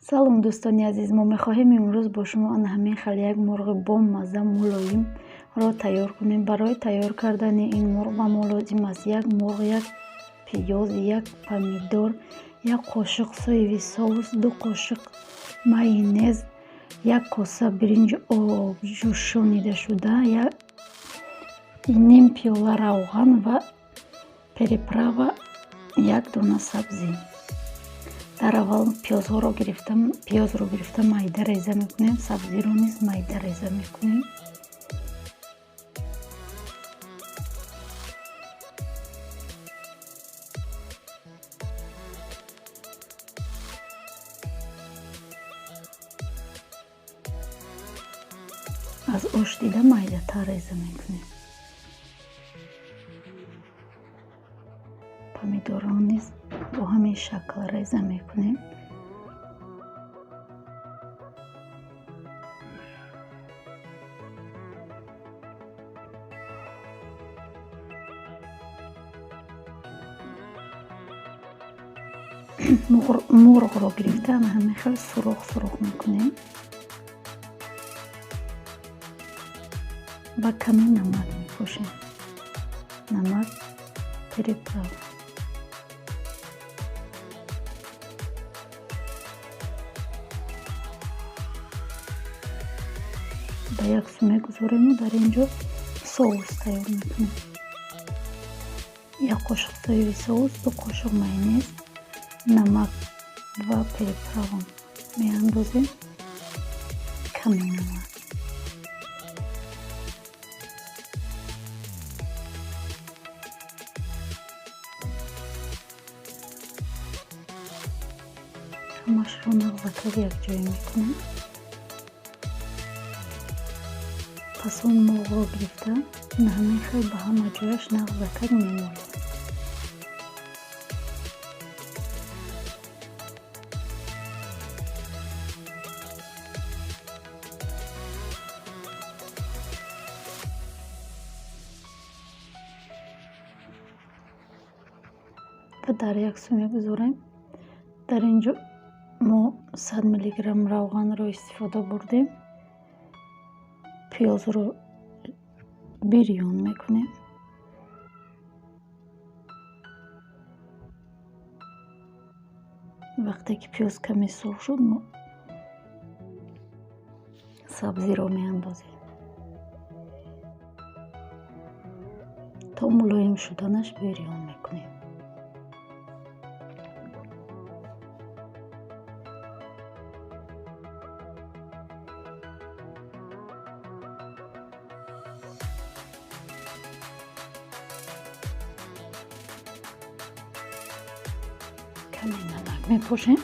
Салом, дӯстони азиз. Мо мехоҳем имрӯз бо шумо ана ҳамин хел як мурғи бомазза, мулоимро тайёр кунем. Барои тайёр кардани ин мурғ ба мо лозим аст як мурғ, як пиёз, як помидор, як қошиқ соевый соус, 2 қошиқ майонез, як коса биринҷи обҷӯшонидашуда, ним пиёла равған ва приправа, як дона сабзӣ. Дар аввал пиёзро гирифта майда реза мекунем, сабзиро низ майда реза мекунем. Аз ош дида майдатар реза мекунем. Помидорро низ бо ҳамин шакл реза мекунем. Мурғро гирифта ҳамин хел сурох сурох мекунем ва каме намак мепошем. Намак, приправа. Ба як су мегузорему дар ин ҷо соус тайёр мекунем. Як қошиқ соевый соус, 2 қошиқ майонез, намак ва приправа меандозем. Каме намак. Ҳамашро нағзакак якҷоя мекунем. Пас он мурғро гирифта ҳамин хел ба ҳама ҷояш нағзакак мемолем. Ва дар як су мегузорем. Дар ин ҷо мо 100 миллиграмм равғанро истифода бурдем. Пиёзро бирён мекунем. Вақте ки пиёз каме сурх шуд, мо сабзиро меандозем. То мулоим шуданаш бирён мекунем. Каме намак мепошем.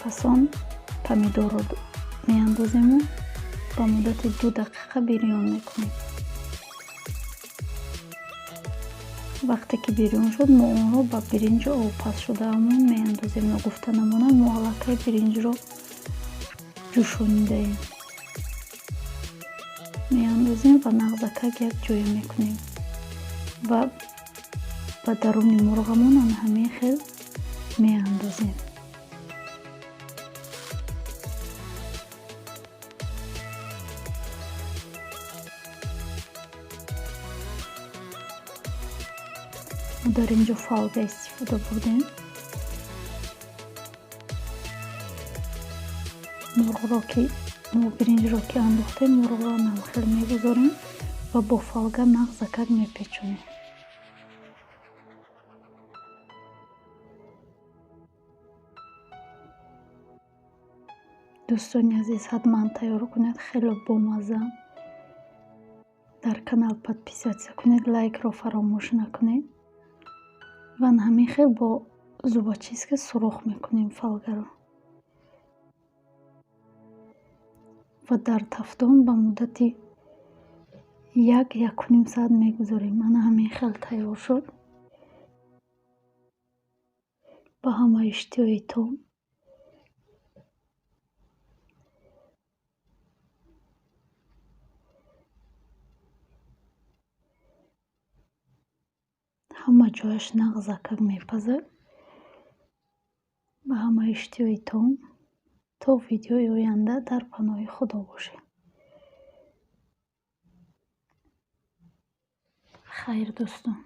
Пас он помидорро меандозему ба муддати 2 дақиқа бирён мекунем. Вақте ки бирён шуд, мо онро ба биринҷи обпазшудаамон меандозем. Ногуфта намонад, мо аллакай биринҷро ҷӯшонидаем. Меандозем ва нағзакак якҷоя мекунем ва ба даруни мурғамон ана ҳамин хел меандозем. Мо дар ин ҷо фолга истифода бурдем. Мурғро ки мо биринҷро ки андохтем, мурғро намхел мегузорем ва бо фолга нағзакак мепечонем. Дӯстони азиз, ҳатман тайёр кунед, хеле бомазза. Дар канал подписаться кунед, лайкро фаромӯш накунед. Ва ҳамин хел бо зубочистка сурох мекунем фолгаро. Ва дар тафдон ба муддати 1-1.5 соат мегузорем. Ана ҳамин хел тайёр шуд. Ба ҳама иштиҳои том. Ҳама ҷояш нағзакак мепазад. Ба ҳама иштиҳои том. То видеои оянда дар паноҳи Худо бошед. Хайр, дӯстон.